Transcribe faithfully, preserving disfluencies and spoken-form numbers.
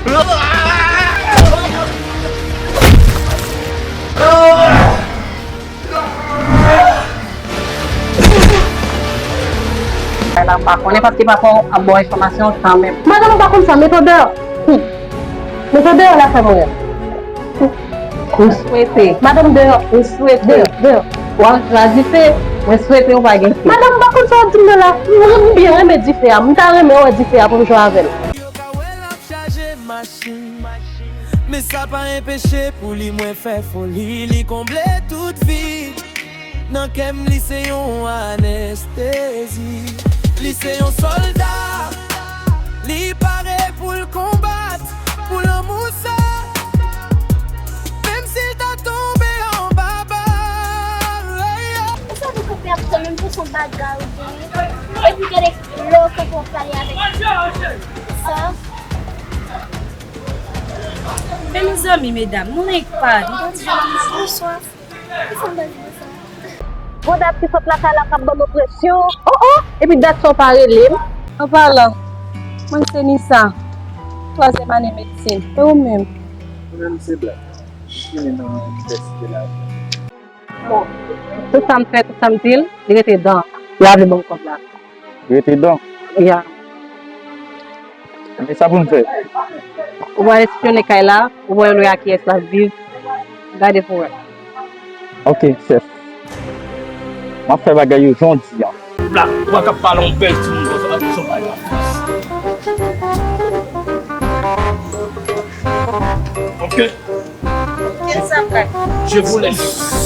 Kay la, m pa konnen paske papa w ap ba w enfòmasyon kanmenm. Madanm, ou pa konn sa, mete w deyò. Hmm. Mete w deyò la, fè mwen. M swete. Madanm, deyò. M swete. Deyò, deyò. W ap chwazi dife. Mwen swete w pa gen fi. Madanm, m pa konn sa w ap di m nan la. M byen renmen dife a. M ta renmen wè dife a pou m jwe avè l. Yo ka wè l ap chaje machin. Men sa pa enpeche pou li mwen fè foli. Li konble tout vid. Nan kè m, li se yon anestezi. Li se yon sòlda. Li pare pou l konbat. Pou lanmou sa, menm si l ta tonbe anba bal. Ou sa pou kanpe ap tann menm pou son bagay ou genyen. Epi gade lè w kanpe w ap pale avèk sa. Men mezanmi, medam, nou nan ek pa, nou pa di jan nou swaf. Kisa m ta di de sa? Gwo dam ki sot lakay la k ap ban nou presyon. Oh, oh! Epi dat sa w pa rele m. An palan, mwen se Nisa, twazyèm ane medsin. E ou menm? Mwen menm se Black. M fini nan inivèsite la. Bon, tout sa m fè, tout sa m di l, li rete dan. Li pa vle ban m kòb la. Rete dan. Ya. Men sa pou n fè? Ou pral espyone kay la, ou pral wè a kiyès l ap viv. Gade pou wè. Ok, chèf. M ap fè bagay yo jan w di an. Black, ou pa ka pale yon bèl timoun konsa, ap di yon bagay la. Ok. Kisa, Black? Je vous laisse.